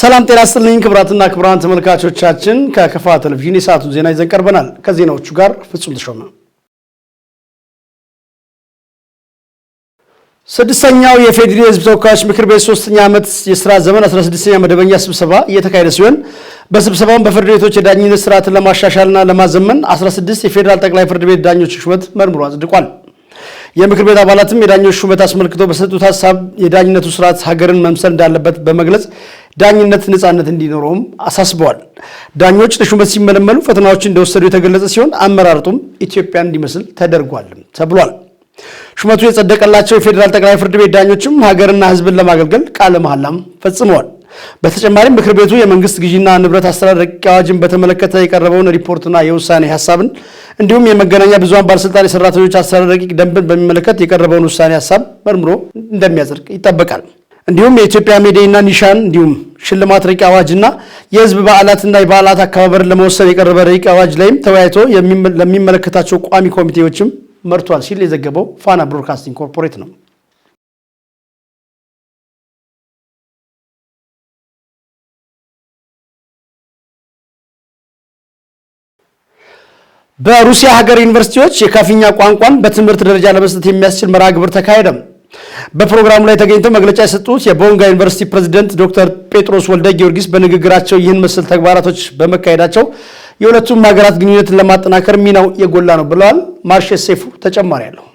ሰላም ጤና ይስጥልኝ ክቡራትና ክቡራን ተመልካቾቻችን፣ ከከፋ ቴሌቪዥን የሰዓቱን ዜና ይዘን ቀርበናል። ከዜናዎቹ ጋር ፍጹም ተሾመ። ስድስተኛው የኢፌዴሪ የሕዝብ ተወካዮች ምክር ቤት ሶስተኛ ዓመት የስራ ዘመን 16ኛ መደበኛ ስብሰባ እየተካሄደ ሲሆን፣ በስብሰባውም በፍርድ ቤቶች የዳኝነት ስርዓትን ለማሻሻልና ለማዘመን 16 የፌዴራል ጠቅላይ ፍርድ ቤት ዳኞች ሹመት መርምሮ አጽድቋል። የምክር ቤት አባላትም የዳኞች ሹመት አስመልክቶ በሰጡት ሀሳብ የዳኝነቱ ስርዓት ሀገርን መምሰል እንዳለበት በመግለጽ ዳኝነት ነፃነት እንዲኖረውም አሳስበዋል። ዳኞች ለሹመት ሲመለመሉ ፈተናዎችን እንደወሰዱ የተገለጸ ሲሆን፣ አመራረጡም ኢትዮጵያን እንዲመስል ተደርጓልም ተብሏል። ሹመቱ የጸደቀላቸው የፌዴራል ጠቅላይ ፍርድ ቤት ዳኞችም ሀገርና ሕዝብን ለማገልገል ቃለ መሐላም ፈጽመዋል። በተጨማሪም ምክር ቤቱ የመንግስት ግዢና ንብረት አስተዳደር ረቂቅ አዋጅን በተመለከተ የቀረበውን ሪፖርትና የውሳኔ ሀሳብን እንዲሁም የመገናኛ ብዙኃን ባለስልጣን የሰራተኞች አሰራር ረቂቅ ደንብን በሚመለከት የቀረበውን ውሳኔ ሀሳብ መርምሮ እንደሚያጸድቅ ይጠበቃል። እንዲሁም የኢትዮጵያ ሜዴይና ኒሻን እንዲሁም ሽልማት ረቂቅ አዋጅና የህዝብ በዓላትና የበዓላት አከባበርን ለመወሰን የቀረበ ረቂቅ አዋጅ ላይም ተወያይቶ ለሚመለከታቸው ቋሚ ኮሚቴዎችም መርቷል ሲል የዘገበው ፋና ብሮድካስቲንግ ኮርፖሬት ነው። በሩሲያ ሀገር ዩኒቨርሲቲዎች የካፊኛ ቋንቋን በትምህርት ደረጃ ለመስጠት የሚያስችል መርሃ ግብር ተካሄደ። በፕሮግራሙ ላይ ተገኝተው መግለጫ የሰጡት የቦንጋ ዩኒቨርሲቲ ፕሬዝደንት ዶክተር ጴጥሮስ ወልደ ጊዮርጊስ በንግግራቸው ይህን መሰል ተግባራቶች በመካሄዳቸው የሁለቱም ሀገራት ግንኙነትን ለማጠናከር ሚናው የጎላ ነው ብለዋል። ማርሼ ሴፉ ተጨማሪ አለው።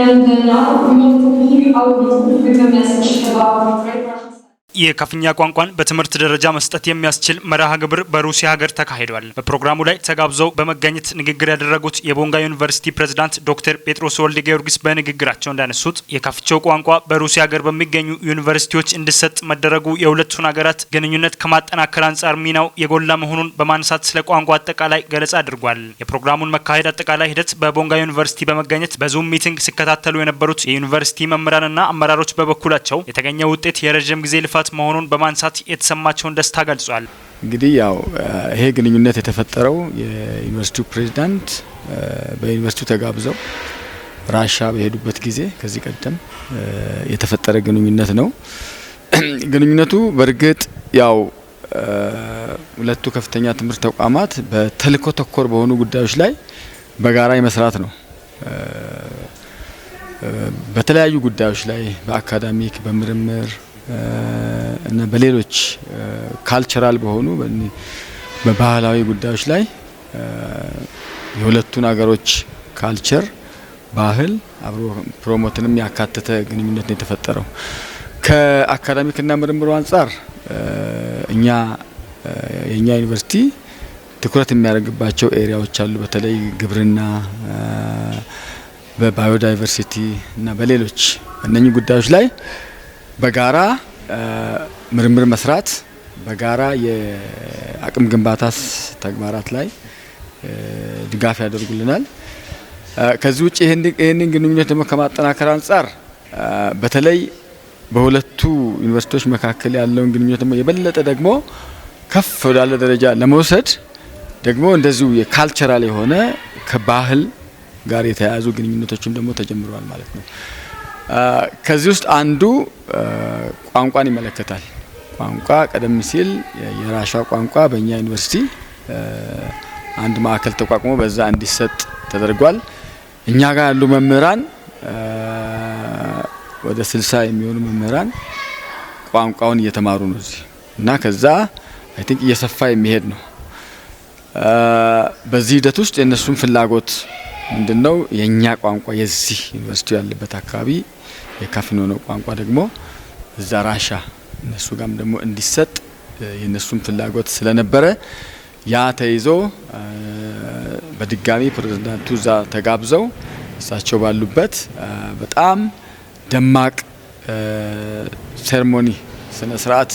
And now we will continue our meeting with a message about Great Russian የካፍኛ ቋንቋን በትምህርት ደረጃ መስጠት የሚያስችል መርሃ ግብር በሩሲያ ሀገር ተካሂዷል። በፕሮግራሙ ላይ ተጋብዘው በመገኘት ንግግር ያደረጉት የቦንጋ ዩኒቨርሲቲ ፕሬዝዳንት ዶክተር ጴጥሮስ ወልደ ጊዮርጊስ በንግግራቸው እንዳነሱት የካፍቾ ቋንቋ በሩሲያ ሀገር በሚገኙ ዩኒቨርሲቲዎች እንዲሰጥ መደረጉ የሁለቱን ሀገራት ግንኙነት ከማጠናከር አንጻር ሚናው የጎላ መሆኑን በማንሳት ስለ ቋንቋ አጠቃላይ ገለጻ አድርጓል። የፕሮግራሙን መካሄድ አጠቃላይ ሂደት በቦንጋ ዩኒቨርሲቲ በመገኘት በ Zoom meeting ሲከታተሉ የነበሩት የዩኒቨርሲቲ መምህራንና አመራሮች በበኩላቸው የተገኘው ውጤት የረዥም ጊዜ ልፋት መሆኑን በማንሳት የተሰማቸውን ደስታ ገልጿል። እንግዲህ ያው ይሄ ግንኙነት የተፈጠረው የዩኒቨርሲቲው ፕሬዚዳንት በዩኒቨርሲቲው ተጋብዘው ራሻ በሄዱበት ጊዜ ከዚህ ቀደም የተፈጠረ ግንኙነት ነው። ግንኙነቱ በእርግጥ ያው ሁለቱ ከፍተኛ ትምህርት ተቋማት በተልዕኮ ተኮር በሆኑ ጉዳዮች ላይ በጋራ የመስራት ነው። በተለያዩ ጉዳዮች ላይ በ academic፣ በምርምር እና በሌሎች cultural በሆኑ በባህላዊ ጉዳዮች ላይ የሁለቱን ሀገሮች culture፣ ባህል አብሮ promote ንም ያካተተ ግንኙነት ነው የተፈጠረው። ከ academic ና ምርምሩ አንጻር የእኛ ዩኒቨርሲቲ ትኩረት የሚያደርግባቸው area ዎች አሉ። በተለይ ግብርና፣ በ biodiversity እና በሌሎች እነኚህ ጉዳዮች ላይ በጋራ ምርምር መስራት፣ በጋራ የአቅም ግንባታ ተግባራት ላይ ድጋፍ ያደርጉልናል። ከዚህ ውጭ ይህንን ግንኙነት ደግሞ ከማጠናከር አንጻር በተለይ በሁለቱ ዩኒቨርሲቲዎች መካከል ያለውን ግንኙነት ደግሞ የበለጠ ደግሞ ከፍ ወዳለ ደረጃ ለመውሰድ ደግሞ እንደዚሁ የ cultural የሆነ ከባህል ጋር የተያያዙ ግንኙነቶችም ደግሞ ተጀምረዋል ማለት ነው። ከዚህ ውስጥ አንዱ ቋንቋን ይመለከታል። ቋንቋ ቀደም ሲል የራሻ ቋንቋ በእኛ ዩኒቨርሲቲ አንድ ማዕከል ተቋቁሞ በዛ እንዲሰጥ ተደርጓል። እኛ ጋር ያሉ መምህራን ወደ 60 የሚሆኑ መምህራን ቋንቋውን እየተማሩ ነው እዚህ እና ከዛ I think እየሰፋ የሚሄድ ነው። በዚህ ሂደት ውስጥ የእነሱን ፍላጎት ምንድነው? የእኛ ቋንቋ የዚህ ዩኒቨርሲቲ ያለበት አካባቢ የካፊኖኖ ቋንቋ ደግሞ እዛ ራሻ እነሱ ጋርም ደግሞ እንዲሰጥ የእነሱም ፍላጎት ስለነበረ ያ ተይዞ በድጋሚ ፕሬዝዳንቱ እዛ ተጋብዘው እሳቸው ባሉበት በጣም ደማቅ ceremony ስነ ስርዓት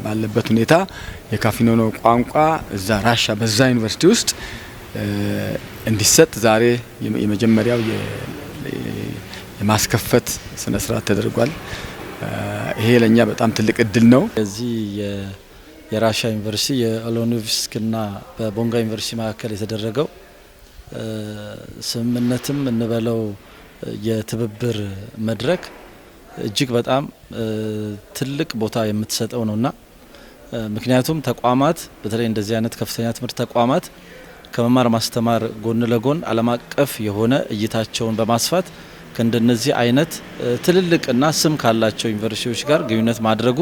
ባለበት ሁኔታ የካፊኖኖ ቋንቋ እዛ ራሻ በዛ ዩኒቨርሲቲ ውስጥ እንዲሰጥ ዛሬ የመጀመሪያው የማስከፈት ስነ ስርዓት ተደርጓል። ይሄ ለኛ በጣም ትልቅ እድል ነው። እዚህ የራሻ ዩኒቨርሲቲ የኦሎኖቭስክና በቦንጋ ዩኒቨርሲቲ መካከል የተደረገው ስምምነትም እንበለው የትብብር መድረክ እጅግ በጣም ትልቅ ቦታ የምትሰጠው ነውና፣ ምክንያቱም ተቋማት፣ በተለይ እንደዚህ አይነት ከፍተኛ ትምህርት ተቋማት ከመማር ማስተማር ጎን ለጎን ዓለም አቀፍ የሆነ እይታቸውን በማስፋት ከእንደነዚህ አይነት ትልልቅና ስም ካላቸው ዩኒቨርሲቲዎች ጋር ግንኙነት ማድረጉ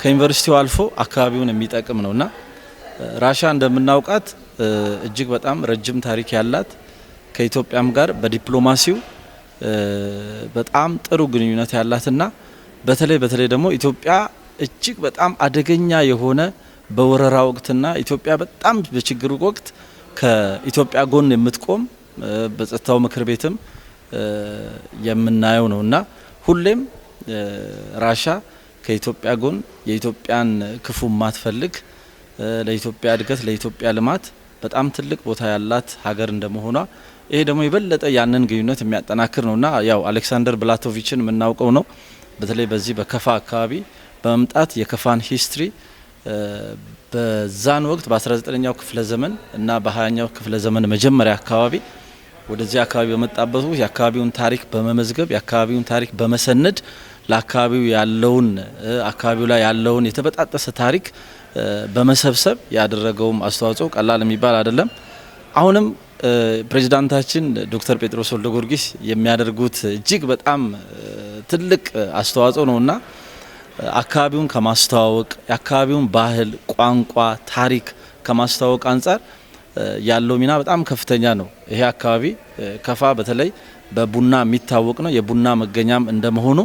ከዩኒቨርሲቲው አልፎ አካባቢውን የሚጠቅም ነውና፣ ራሻ እንደምናውቃት እጅግ በጣም ረጅም ታሪክ ያላት፣ ከኢትዮጵያም ጋር በዲፕሎማሲው በጣም ጥሩ ግንኙነት ያላትና በተለይ ደግሞ ኢትዮጵያ እጅግ በጣም አደገኛ የሆነ በወረራ ወቅትና ኢትዮጵያ በጣም በችግሩ ወቅት ከኢትዮጵያ ጎን የምትቆም፣ በጸጥታው ምክር ቤትም የምናየው ነውና፣ ሁሌም ራሻ ከኢትዮጵያ ጎን፣ የኢትዮጵያን ክፉ ማትፈልግ፣ ለኢትዮጵያ እድገት፣ ለኢትዮጵያ ልማት በጣም ትልቅ ቦታ ያላት ሀገር እንደመሆኗ ይሄ ደግሞ የበለጠ ያንን ግንኙነት የሚያጠናክር ነውና፣ ያው አሌክሳንደር ብላቶቪችን የምናውቀው ነው። በተለይ በዚህ በከፋ አካባቢ በመምጣት የከፋን history በዛን ወቅት በ19ኛው ክፍለ ዘመን እና በ20ኛው ክፍለ ዘመን መጀመሪያ አካባቢ ወደዚህ አካባቢ በመጣበት ወቅት የአካባቢውን ታሪክ በመመዝገብ፣ የአካባቢውን ታሪክ በመሰነድ፣ ለአካባቢው ያለውን አካባቢው ላይ ያለውን የተበጣጠሰ ታሪክ በመሰብሰብ ያደረገውም አስተዋጽኦ ቀላል የሚባል አይደለም። አሁንም ፕሬዚዳንታችን ዶክተር ጴጥሮስ ወልደ ጊዮርጊስ የሚያደርጉት እጅግ በጣም ትልቅ አስተዋጽኦ ነውና፣ አካባቢውን ከማስተዋወቅ፣ የአካባቢውን ባህል፣ ቋንቋ፣ ታሪክ ከማስተዋወቅ አንጻር ያለው ሚና በጣም ከፍተኛ ነው። ይሄ አካባቢ ከፋ በተለይ በቡና የሚታወቅ ነው። የቡና መገኛም እንደመሆኑ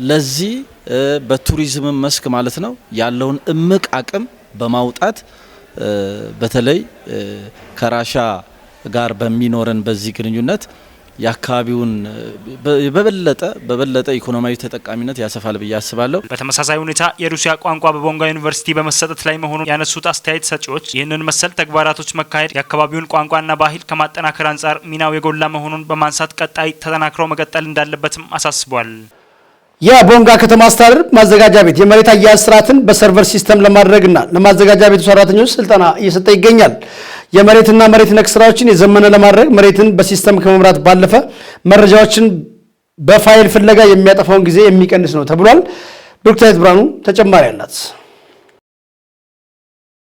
ለዚህ በቱሪዝም መስክ ማለት ነው ያለውን እምቅ አቅም በማውጣት በተለይ ከራሻ ጋር በሚኖረን በዚህ ግንኙነት የአካባቢውን በበለጠ ኢኮኖሚያዊ ተጠቃሚነት ያሰፋል ብዬ አስባለሁ። በተመሳሳይ ሁኔታ የሩሲያ ቋንቋ በቦንጋ ዩኒቨርሲቲ በመሰጠት ላይ መሆኑን ያነሱት አስተያየት ሰጪዎች ይህንን መሰል ተግባራቶች መካሄድ የአካባቢውን ቋንቋና ባህል ከማጠናከር አንጻር ሚናው የጎላ መሆኑን በማንሳት ቀጣይ ተጠናክሮ መቀጠል እንዳለበትም አሳስቧል። የቦንጋ ከተማ አስተዳደር ማዘጋጃ ቤት የመሬት አያያዝ ስርዓትን በ server system ለማድረግና ለማዘጋጃ ቤቱ ሰራተኞች ስልጠና እየሰጠ ይገኛል። የመሬትና መሬት ነክ ስራዎችን የዘመነ ለማድረግ መሬትን በ system ከመምራት ባለፈ መረጃዎችን በፋይል ፍለጋ የሚያጠፋውን ጊዜ የሚቀንስ ነው ተብሏል። ብሩክታዊት ብርሃኑ ተጨማሪ አላት።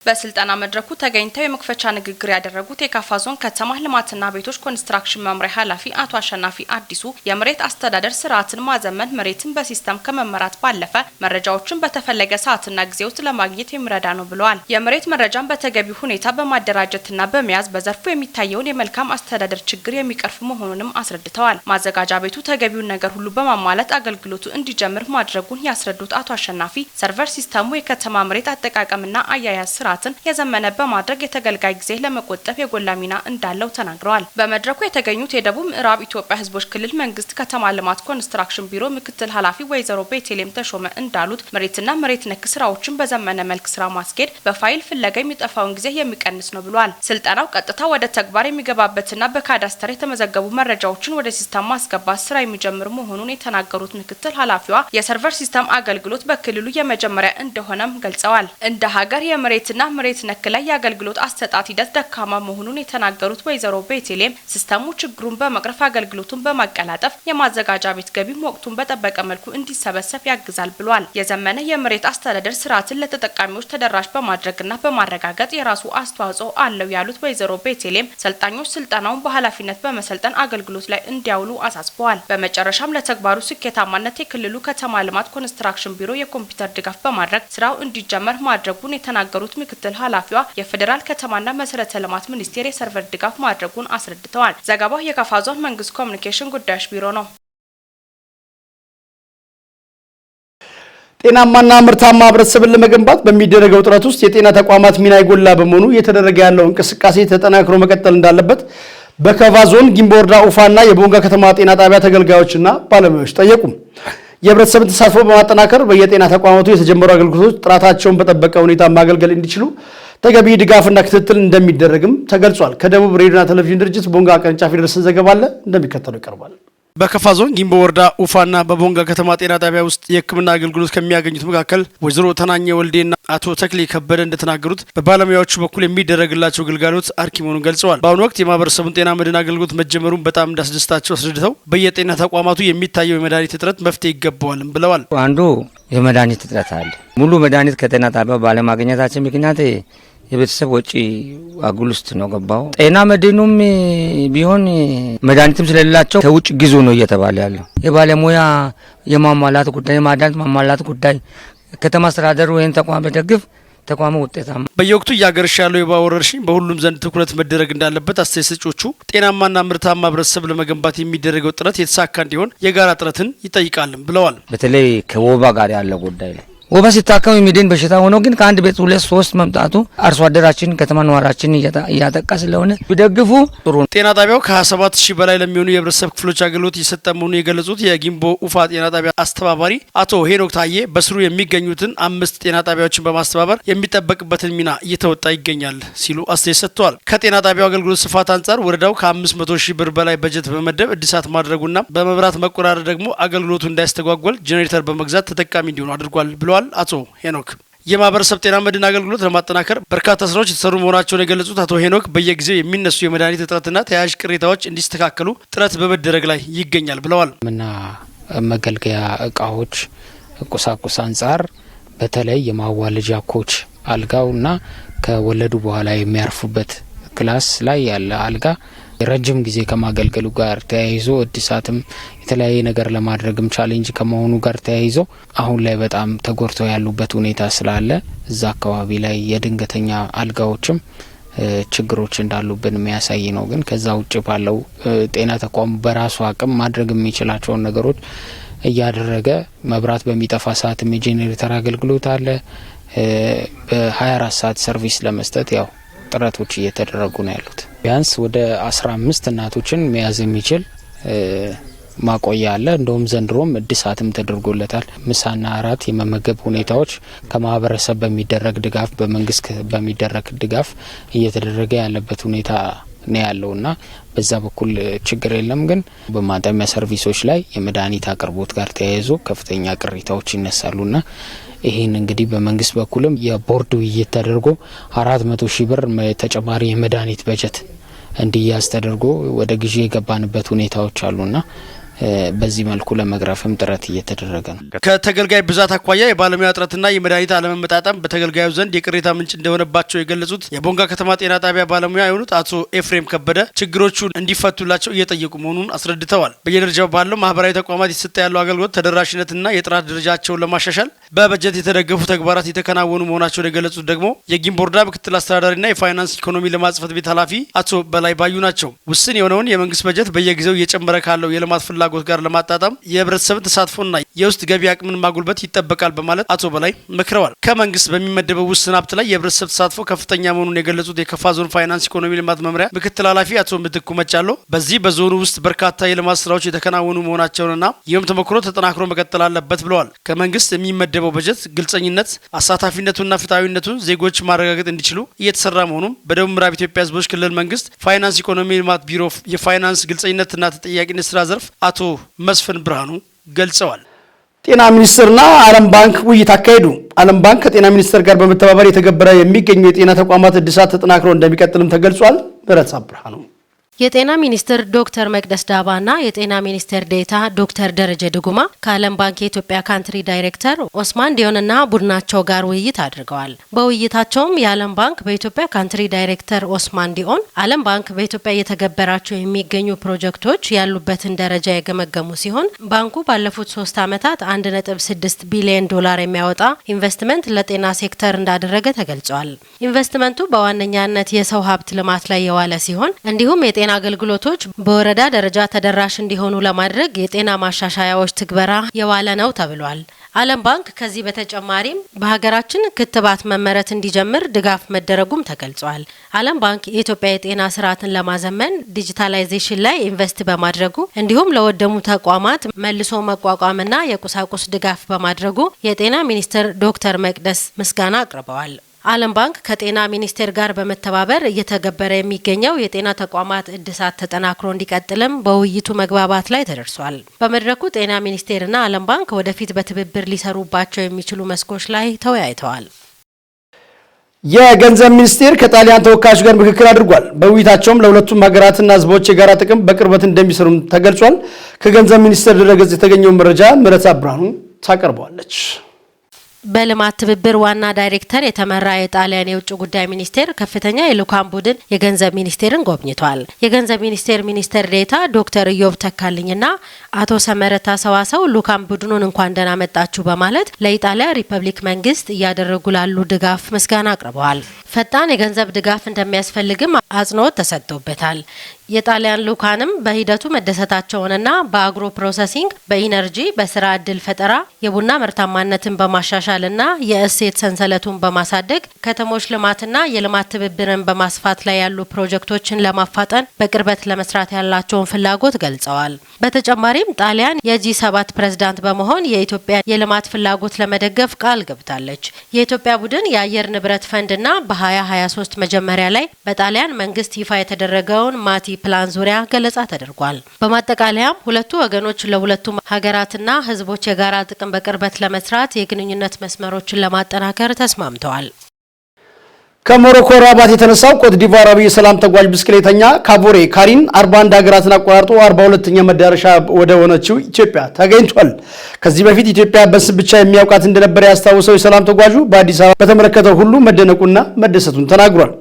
በስልጠና መድረኩ ተገኝተው የመክፈቻ ንግግር ያደረጉት የካፋ ዞን ከተማ ልማትና ቤቶች ኮንስትራክሽን መምሪያ ኃላፊ አቶ አሸናፊ አዲሱ የመሬት አስተዳደር ስርዓትን ማዘመን መሬትን በ system ከመመራት ባለፈ መረጃዎችን በተፈለገ ሰዓትና ጊዜ ውስጥ ለማግኘት የሚረዳ ነው ብለዋል። የመሬት መረጃን በተገቢ ሁኔታ በማደራጀትና በመያዝ በዘርፉ የሚታየውን የመልካም አስተዳደር ችግር የሚቀርፍ መሆኑንም አስረድተዋል። ማዘጋጃ ቤቱ ተገቢውን ነገር ሁሉ በማሟላት አገልግሎቱ እንዲጀምር ማድረጉን ያስረዱት አቶ አሸናፊ server system ኡ የከተማ መሬት አጠቃቀምና አያያዝ ስርዓትን የዘመነ በማድረግ የተገልጋይ ጊዜ ለመቆጠብ የጎላ ሚና እንዳለው ተናግረዋል። በመድረኩ የተገኙት የደቡብ ምዕራብ ኢትዮጵያ ሕዝቦች ክልል መንግስት ከተማ ልማት ኮንስትራክሽን ቢሮ ምክትል ኃላፊ ወይዘሮ ቤቴሌም ተሾመ እንዳሉት መሬትና መሬት ነክ ስራዎችን በዘመነ መልክ ስራ ማስኬድ በፋይል ፍለጋ የሚጠፋውን ጊዜ የሚቀንስ ነው ብሏል። ስልጠናው ቀጥታ ወደ ተግባር የሚገባበትና በካዳስተር የተመዘገቡ መረጃዎችን ወደ system ማስገባት ስራ የሚጀምር መሆኑን የተናገሩት ምክትል ኃላፊዋ የ server system አገልግሎት በክልሉ የመጀመሪያ እንደሆነም ገልጸዋል። እንደ ሀገር የመሬትና መሬት ነክ ላይ የአገልግሎት አሰጣጥ ሂደት ደካማ መሆኑን የተናገሩት ወይዘሮ ቤቴሌም system ኡ ችግሩን በመቅረፍ አገልግሎቱን በማቀላጠፍ የማዘጋጃ ቤት ገቢም ወቅቱን በጠበቀ መልኩ እንዲሰበሰብ ያግዛል ብሏል። የዘመነ የመሬት አስተዳደር ስርዓትን ለተጠቃሚዎች ተደራሽ በማድረግና በማረጋገጥ የራሱ አስተዋጽኦ አለው ያሉት ወይዘሮ ቤቴሌም ሰልጣኞች ስልጠናውን በኃላፊነት በመሰልጠን አገልግሎት ላይ እንዲያውሉ አሳስበዋል። በመጨረሻም ለተግባሩ ስኬታማነት የክልሉ ከተማ ልማት ኮንስትራክሽን ቢሮ የኮምፒውተር ድጋፍ በማድረግ ስራው እንዲጀመር ማድረጉን የተናገሩት ምክትል ኃላፊዋ የፌዴራል ከተማና መሰረተ ልማት ሚኒስቴር የ server ድጋፍ ማድረጉን አስረድተዋል። ዘገባው የካፋ ዞን መንግስት ኮሚኒኬሽን ጉዳዮች ቢሮ ነው። ጤናማና ምርታማ ህብረተሰብን ለመገንባት በሚደረገው ጥረት ውስጥ የጤና ተቋማት ሚና የጎላ በመሆኑ እየተደረገ ያለው እንቅስቃሴ ተጠናክሮ መቀጠል እንዳለበት በከፋ ዞን ጊምቦ ወረዳ ኡፋና የቦንጋ ከተማ ጤና ጣቢያ ተገልጋዮችና ባለሙያዎች ጠየቁ። የህብረተሰብን ተሳትፎ በማጠናከር በየጤና ተቋማቱ የተጀመሩ አገልግሎቶች ጥራታቸውን በጠበቀ ሁኔታ ማገልገል እንዲችሉ ተገቢ ድጋፍና ክትትል እንደሚደረግም ተገልጿል። ከደቡብ ሬዲዮና ቴሌቪዥን ድርጅት ቦንጋ ቅርንጫፍ የደረሰን ዘገባ አለ፣ እንደሚከተለው ይቀርባል። በከፋ ዞን ጊምቦ ወረዳ ኡፋና በቦንጋ ከተማ ጤና ጣቢያ ውስጥ የሕክምና አገልግሎት ከሚያገኙት መካከል ወይዘሮ ተናኘ ወልዴና አቶ ተክሌ ከበደ እንደተናገሩት በባለሙያዎቹ በኩል የሚደረግላቸው ግልጋሎት አርኪ መሆኑን ገልጸዋል። በአሁኑ ወቅት የማህበረሰቡን ጤና መድን አገልግሎት መጀመሩን በጣም እንዳስደስታቸው አስረድተው በየጤና ተቋማቱ የሚታየው የመድኃኒት እጥረት መፍትሄ ይገባዋልም ብለዋል። አንዱ የመድኃኒት እጥረት አለ። ሙሉ መድኃኒት ከጤና ጣቢያው ባለማግኘታችን ምክንያት የቤተሰብ ወጪ አጉል ውስጥ ነው ገባው። ጤና መድኑም ቢሆን መድኃኒትም ስለሌላቸው ከውጭ ግዙ ነው እየተባለ ያለው። የባለሙያ የማሟላት ጉዳይ፣ የመድኃኒት ማሟላት ጉዳይ ከተማ አስተዳደሩ ይህን ተቋም ቢደግፍ ተቋሙ ውጤታማ በየወቅቱ እያገረሸ ያለው የወባ ወረርሽኝ በሁሉም ዘንድ ትኩረት መደረግ እንዳለበት አስተያየት ሰጪዎቹ ጤናማና ምርታማ ህብረተሰብ ለመገንባት የሚደረገው ጥረት የተሳካ እንዲሆን የጋራ ጥረትን ይጠይቃልም ብለዋል። በተለይ ከወባ ጋር ያለው ጉዳይ ላይ ወባ ሲታከም የሚድን በሽታ ሆኖ ግን ከአንድ ቤት ሁለት ሶስት መምጣቱ አርሶ አደራችን፣ ከተማ ነዋሪያችን እያጠቃ ስለሆነ ቢደግፉ ጥሩ ነው። ጤና ጣቢያው ከ27 ሺህ በላይ ለሚሆኑ የህብረተሰብ ክፍሎች አገልግሎት እየሰጠ መሆኑን የገለጹት የጊምቦ ኡፋ ጤና ጣቢያ አስተባባሪ አቶ ሄኖክ ታዬ በስሩ የሚገኙትን አምስት ጤና ጣቢያዎችን በማስተባበር የሚጠበቅበትን ሚና እየተወጣ ይገኛል ሲሉ አስተያየት ሰጥተዋል። ከጤና ጣቢያው አገልግሎት ስፋት አንጻር ወረዳው ከ500 ሺህ ብር በላይ በጀት በመመደብ እድሳት ማድረጉና በመብራት መቆራረጥ ደግሞ አገልግሎቱ እንዳይስተጓጎል ጄኔሬተር በመግዛት ተጠቃሚ እንዲሆኑ አድርጓል ብለዋል አቶ ሄኖክ። የማህበረሰብ ጤና መድን አገልግሎት ለማጠናከር በርካታ ስራዎች የተሰሩ መሆናቸውን የገለጹት አቶ ሄኖክ በየጊዜው የሚነሱ የመድኃኒት እጥረትና ተያያዥ ቅሬታዎች እንዲስተካከሉ ጥረት በመደረግ ላይ ይገኛል ብለዋል። እና መገልገያ እቃዎች ቁሳቁስ አንጻር በተለይ የማዋለጃ cot አልጋውና ከወለዱ በኋላ የሚያርፉበት class ላይ ያለ አልጋ ረጅም ጊዜ ከማገልገሉ ጋር ተያይዞ እድሳትም የተለያየ ነገር ለማድረግም challenge ከመሆኑ ጋር ተያይዞ አሁን ላይ በጣም ተጎድተው ያሉበት ሁኔታ ስላለ እዛ አካባቢ ላይ የድንገተኛ አልጋዎችም ችግሮች እንዳሉብን የሚያሳይ ነው። ግን ከዛ ውጭ ባለው ጤና ተቋሙ በራሱ አቅም ማድረግ የሚችላቸውን ነገሮች እያደረገ፣ መብራት በሚጠፋ ሰዓትም የጄኔሬተር አገልግሎት አለ። በ24 ሰዓት service ለመስጠት ያው ጥረቶች እየተደረጉ ነው ያሉት። ቢያንስ ወደ 15 እናቶችን መያዝ የሚችል ማቆያ አለ። እንደውም ዘንድሮም እድሳትም ተደርጎለታል። ምሳና እራት የመመገብ ሁኔታዎች ከማህበረሰብ በሚደረግ ድጋፍ፣ በመንግስት በሚደረግ ድጋፍ እየተደረገ ያለበት ሁኔታ ነው ያለውና በዛ በኩል ችግር የለም። ግን በማጠሚያ service ኦች ላይ የመድኃኒት አቅርቦት ጋር ተያይዞ ከፍተኛ ቅሬታዎች ይነሳሉና ይህን እንግዲህ በመንግስት በኩልም የቦርድ ውይይት ተደርጎ 400,000 ብር ተጨማሪ የመድኃኒት በጀት እንዲያዝ ተደርጎ ወደ ግዢ የገባንበት ሁኔታዎች አሉና በዚህ መልኩ ለመቅረፍም ጥረት እየተደረገ ነው። ከተገልጋይ ብዛት አኳያ የባለሙያ እጥረትና የመድኃኒት አለመመጣጠን በተገልጋዩ ዘንድ የቅሬታ ምንጭ እንደሆነባቸው የገለጹት የቦንጋ ከተማ ጤና ጣቢያ ባለሙያ የሆኑት አቶ ኤፍሬም ከበደ ችግሮቹ እንዲፈቱላቸው እየጠየቁ መሆኑን አስረድተዋል። በየደረጃው ባለው ማህበራዊ ተቋማት የተሰጠ ያለው አገልግሎት ተደራሽነትና የጥራት ደረጃቸውን ለማሻሻል በበጀት የተደገፉ ተግባራት የተከናወኑ መሆናቸውን የገለጹት ደግሞ የጊምቦ ወረዳ ምክትል አስተዳዳሪና የፋይናንስ ኢኮኖሚ ልማት ጽሕፈት ቤት ኃላፊ አቶ በላይ ባዩ ናቸው። ውስን የሆነውን የመንግስት በጀት በየጊዜው እየጨመረ ካለው የልማት ፍላጎት ጋር ለማጣጣም የህብረተሰብን ተሳትፎና የውስጥ ገቢ አቅምን ማጎልበት ይጠበቃል በማለት አቶ በላይ መክረዋል። ከመንግስት በሚመደበው ውስን ሀብት ላይ የህብረተሰብ ተሳትፎ ከፍተኛ መሆኑን የገለጹት የከፋ ዞን ፋይናንስ ኢኮኖሚ ልማት መምሪያ ምክትል ኃላፊ አቶ ምትኩ መጫሎ በዚህ በዞኑ ውስጥ በርካታ የልማት ስራዎች የተከናወኑ መሆናቸውንና ይህም ተሞክሮ ተጠናክሮ መቀጠል አለበት ብለዋል። ከመንግስት የሚመደበው በጀት ግልጸኝነት፣ አሳታፊነቱና ፍትሐዊነቱን ዜጎች ማረጋገጥ እንዲችሉ እየተሰራ መሆኑም በደቡብ ምዕራብ ኢትዮጵያ ህዝቦች ክልል መንግስት ፋይናንስ ኢኮኖሚ ልማት ቢሮ የፋይናንስ ግልጸኝነትና ተጠያቂነት ስራ ዘርፍ አቶ መስፍን ብርሃኑ ገልጸዋል። ጤና ሚኒስቴርና ዓለም ባንክ ውይይት አካሄዱ። ዓለም ባንክ ከጤና ሚኒስቴር ጋር በመተባበር እየተገበረ የሚገኘው የጤና ተቋማት እድሳት ተጠናክሮ እንደሚቀጥልም ተገልጿል። ምህረት ብርሃኑ። የጤና ሚኒስትር ዶክተር መቅደስ ዳባና የጤና ሚኒስቴር ዴኤታ ዶክተር ደረጀ ድጉማ ከዓለም ባንክ የኢትዮጵያ country director ኦስማን ዲዮንና ቡድናቸው ጋር ውይይት አድርገዋል። በውይይታቸውም የዓለም ባንክ በኢትዮጵያ country director ኦስማን ዲኦን ዓለም ባንክ በኢትዮጵያ እየተገበራቸው የሚገኙ ፕሮጀክቶች ያሉበትን ደረጃ የገመገሙ ሲሆን ባንኩ ባለፉት 3 ዓመታት 1.6 ቢሊዮን ዶላር የሚያወጣ ኢንቨስትመንት ለጤና ሴክተር እንዳደረገ ተገልጿል። ኢንቨስትመንቱ በዋነኛነት የሰው ሀብት ልማት ላይ የዋለ ሲሆን እንዲሁም የጤና አገልግሎቶች በወረዳ ደረጃ ተደራሽ እንዲሆኑ ለማድረግ የጤና ማሻሻያዎች ትግበራ የዋለ ነው ተብሏል። ዓለም ባንክ ከዚህ በተጨማሪም በሀገራችን ክትባት መመረት እንዲጀምር ድጋፍ መደረጉም ተገልጿል። ዓለም ባንክ የኢትዮጵያ የጤና ስርዓትን ለማዘመን digitalization ላይ invest በማድረጉ እንዲሁም ለወደሙ ተቋማት መልሶ መቋቋምና የቁሳቁስ ድጋፍ በማድረጉ የጤና ሚኒስትር ዶክተር መቅደስ ምስጋና አቅርበዋል። ዓለም ባንክ ከጤና ሚኒስቴር ጋር በመተባበር እየተገበረ የሚገኘው የጤና ተቋማት እድሳት ተጠናክሮ እንዲቀጥልም በውይይቱ መግባባት ላይ ተደርሷል። በመድረኩ ጤና ሚኒስቴርና ዓለም ባንክ ወደፊት በትብብር ሊሰሩባቸው የሚችሉ መስኮች ላይ ተወያይተዋል። የገንዘብ ሚኒስቴር ከጣሊያን ተወካዮች ጋር ምክክር አድርጓል። በውይይታቸውም ለሁለቱም ሀገራትና ሕዝቦች የጋራ ጥቅም በቅርበት እንደሚሰሩም ተገልጿል። ከገንዘብ ሚኒስቴር ድረገጽ የተገኘውን መረጃ ምህረት ብርሃኑ ታቀርበዋለች። በልማት ትብብር ዋና ዳይሬክተር የተመራ የጣሊያን የውጭ ጉዳይ ሚኒስቴር ከፍተኛ የልኡካን ቡድን የገንዘብ ሚኒስቴርን ጎብኝቷል። የገንዘብ ሚኒስቴር ሚኒስትር ዴኤታ ዶክተር ኢዮብ ተካልኝና አቶ ሰመረ ሰዋሰው ልኡካን ቡድኑን እንኳን ደህና መጣችሁ በማለት ለኢጣሊያ ሪፐብሊክ መንግስት እያደረጉ ላሉ ድጋፍ ምስጋና አቅርበዋል። ፈጣን የገንዘብ ድጋፍ እንደሚያስፈልግም አጽንኦት ተሰጥቶበታል። የጣሊያን ልኡካንም በሂደቱ መደሰታቸውንና በ agro processing፣ በኢነርጂ፣ በስራ እድል ፈጠራ፣ የቡና ምርታማነትን በማሻሻልና የእሴት ሰንሰለቱን በማሳደግ፣ ከተሞች ልማትና የልማት ትብብርን በማስፋት ላይ ያሉ ፕሮጀክቶችን ለማፋጠን በቅርበት ለመስራት ያላቸውን ፍላጎት ገልጸዋል። በተጨማሪም ጣሊያን የ G7 ፕሬዝዳንት በመሆን የኢትዮጵያ የልማት ፍላጎት ለመደገፍ ቃል ገብታለች። የኢትዮጵያ ቡድን የአየር ንብረት ፈንድና በ2023 መጀመሪያ ላይ በጣሊያን መንግስት ይፋ የተደረገውን Mattei Plan ዙሪያ ገለጻ ተደርጓል። በማጠቃለያም ሁለቱ ወገኖች ለሁለቱም ሀገራትና ሕዝቦች የጋራ ጥቅም በቅርበት ለመስራት የግንኙነት መስመሮችን ለማጠናከር ተስማምተዋል። ከሞሮኮ ራባት የተነሳው ኮት ዲቫራዊ የሰላም ተጓዥ ብስክሌተኛ ካቦሬ ካሪን 41 ሀገራትን አቆራርጦ 42ኛ መዳረሻ ወደ ሆነችው ኢትዮጵያ ተገኝቷል። ከዚህ በፊት ኢትዮጵያ በስም ብቻ የሚያውቃት እንደነበረ ያስታውሰው የሰላም ተጓዡ በአዲስ አበባ በተመለከተው ሁሉ መደነቁና መደሰቱን ተናግሯል።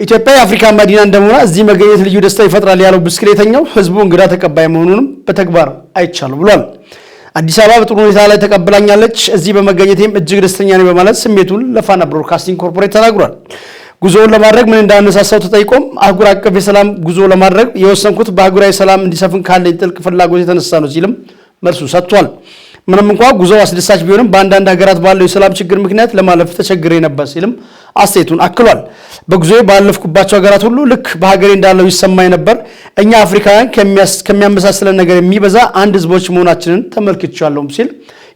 ኢትዮጵያ የአፍሪካ መዲና እንደመሆኗ እዚህ መገኘት ልዩ ደስታ ይፈጥራል ያለው ብስክሌተኛው ህዝቡ እንግዳ ተቀባይ መሆኑንም በተግባር አይቻለሁ ብሏል። አዲስ አበባ በጥሩ ሁኔታ ላይ ተቀብላኛለች፣ እዚህ በመገኘቴም እጅግ ደስተኛ ነኝ በማለት ስሜቱን ለፋና ብሮድካስቲንግ ኮርፖሬት ተናግሯል። ጉዞውን ለማድረግ ምን እንዳነሳሳው ተጠይቆም አህጉር አቀፍ የሰላም ጉዞ ለማድረግ የወሰንኩት በአህጉራዊ ሰላም እንዲሰፍን ካለኝ ጥልቅ ፍላጎት የተነሳ ነው ሲልም መልሱ ሰጥቷል። ምንም እንኳ ጉዞው አስደሳች ቢሆንም በአንዳንድ ሀገራት ባለው የሰላም ችግር ምክንያት ለማለፍ ተቸግሬ ነበር ሲልም አስተያየቱን አክሏል። በጉዞዬ ባለፍኩባቸው ሀገራት ሁሉ ልክ በሀገሬ እንዳለው ይሰማኝ ነበር። እኛ አፍሪካውያን ከሚያመሳስለን ነገር የሚበዛ አንድ ህዝቦች መሆናችንን ተመልክቻለሁም ሲል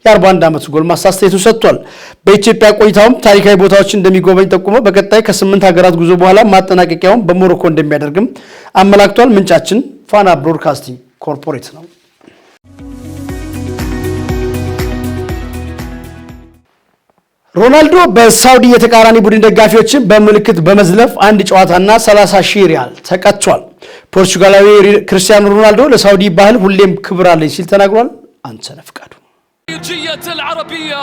የ41 ዓመቱ ጎልማሳ አስተያየቱን ሰጥቷል። በኢትዮጵያ ቆይታውም ታሪካዊ ቦታዎችን እንደሚጎበኝ ጠቁሞ በቀጣይ ከ8 ሀገራት ጉዞ በኋላ ማጠናቀቂያውን በሞሮኮ እንደሚያደርግም አመላክቷል። ምንጫችን ፋና ብሮድካስቲንግ ኮርፖሬት ነው። ሮናልዶ በሳውዲ የተቃራኒ ቡድን ደጋፊዎችን በምልክት በመዝለፍ አንድ ጨዋታና 30 ሺህ ሪያል ተቀጥቷል። ፖርቹጋላዊ ክርስቲያኖ ሮናልዶ ለሳውዲ ባህል ሁሌም ክብር አለኝ ሲል ተናግሯል። አንተነህ ፍቃዱ። العربية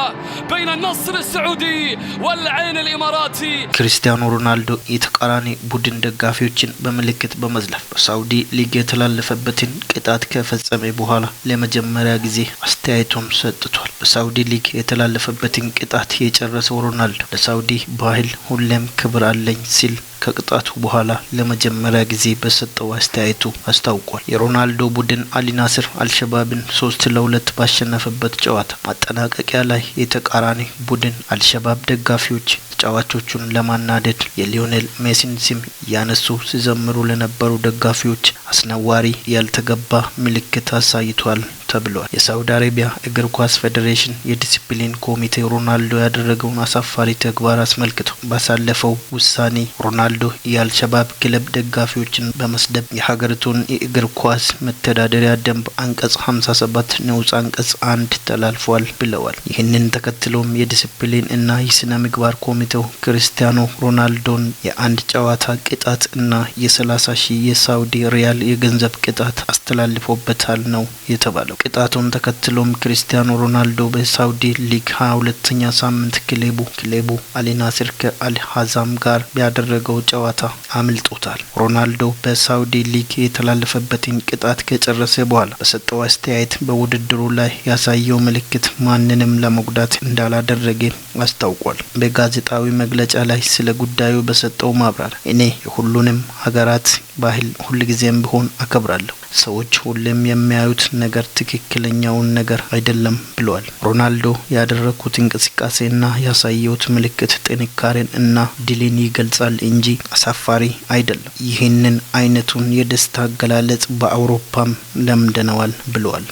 بين النصر السعودي والعين الإماراتي። ክርስቲያኖ ሮናልዶ የተቃራኒ ቡድን ደጋፊዎችን በምልክት በመዝለፍ በሳውዲ ሊግ የተላለፈበትን ቅጣት ከፈጸመ በኋላ ለመጀመሪያ ጊዜ አስተያየቱን ሰጥቷል። በሳውዲ ሊግ የተላለፈበትን ቅጣት የጨረሰው ሮናልዶ ለሳውዲ ባህል ሁሌም ክብር አለኝ ሲል ከቅጣቱ በኋላ ለመጀመሪያ ጊዜ በሰጠው አስተያየቱ አስታውቋል። የሮናልዶ ቡድን አልናስር አልሸባብን 3-2 ባሸነፈበት ጨዋታ ማጠናቀቂያ ላይ የተቃራኒ ቡድን አልሸባብ ደጋፊዎች ተጫዋቾቹን ለማናደድ የሊዮኔል ሜሲን ስም እያነሱ ሲዘምሩ ለነበሩ ደጋፊዎች አስነዋሪ፣ ያልተገባ ምልክት አሳይቷል ተብሏል። የሳውዲ አረቢያ እግር ኳስ ፌዴሬሽን የዲሲፕሊን ኮሚቴ ሮናልዶ ያደረገውን አሳፋሪ ተግባር አስመልክቶ ባሳለፈው ውሳኔ ሮናልዶ የአልሸባብ ክለብ ደጋፊዎችን በመስደብ የሀገሪቱን የእግር ኳስ መተዳደሪያ ደንብ አንቀጽ 57 ንዑስ አንቀጽ 1 ተላልፏል ብለዋል። ይህንን ተከትሎም የዲሲፕሊን እና የስነ ምግባር ኮሚቴው ክርስቲያኖ ሮናልዶን የአንድ ጨዋታ ቅጣት እና የ30 ሺህ የሳውዲ ሪያል የገንዘብ ቅጣት አስተላልፎበታል ነው የተባለው። ቅጣቱን ተከትሎም ክርስቲያኖ ሮናልዶ በሳውዲ ሊግ 22ኛ ሳምንት ክለቡ አልናስር ከአልሀዛም ጋር ያደረገው ጨዋታ አምልጦታል። ሮናልዶ በሳውዲ ሊግ የተላለፈበትን ቅጣት ከጨረሰ በኋላ በሰጠው አስተያየት በውድድሩ ላይ ያሳየው ምልክት ማንንም ለመጉዳት እንዳላደረገ አስታውቋል። በጋዜጣዊ መግለጫ ላይ ስለ ጉዳዩ በሰጠው ማብራሪያ እኔ የሁሉንም ሀገራት ባህል ሁልጊዜም ቢሆን አከብራለሁ። ሰዎች ሁሌም የሚያዩት ነገር ትክክለኛውን ነገር አይደለም ብለዋል። ሮናልዶ ያደረኩት እንቅስቃሴና ያሳየሁት ምልክት ጥንካሬን እና ድልን ይገልጻል እንጂ አሳፋሪ አይደለም። ይህንን አይነቱን የደስታ አገላለጽ በአውሮፓም ለምደነዋል ብለዋል።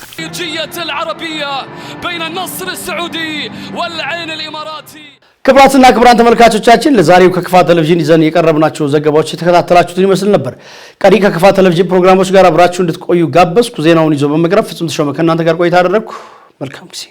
العربية بين النصر السعودي والعين الإماراتي። ክቡራትና ክቡራን ተመልካቾቻችን፣ ለዛሬው ከክፋ ቴሌቪዥን ይዘን የቀረብናቸው ዘገባዎች የተከታተላችሁትን ይመስል ነበር። ቀሪ ከክፋ ቴሌቪዥን ፕሮግራሞች ጋር አብራችሁ እንድትቆዩ ጋበዝኩ። ዜናውን ይዞ በመቅረብ ፍጹም ተሾመ ከእናንተ ጋር ቆይታ አደረግኩ። መልካም ጊዜ።